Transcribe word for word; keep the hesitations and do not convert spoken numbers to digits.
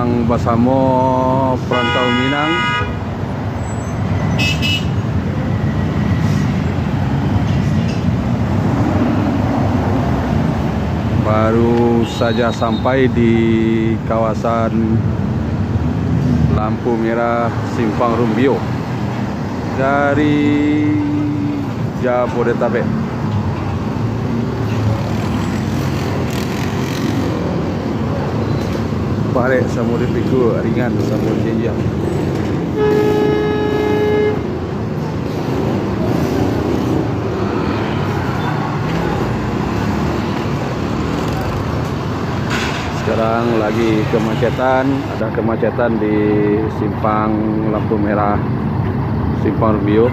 Basamo Perantau Minang, baru saja sampai di kawasan lampu merah Simpang Rumbio dari Jabodetabek. Barek samo dipikul, ringan samo diinjak. Sekarang lagi kemacetan, ada kemacetan di simpang lampu merah Simpang Rumbio.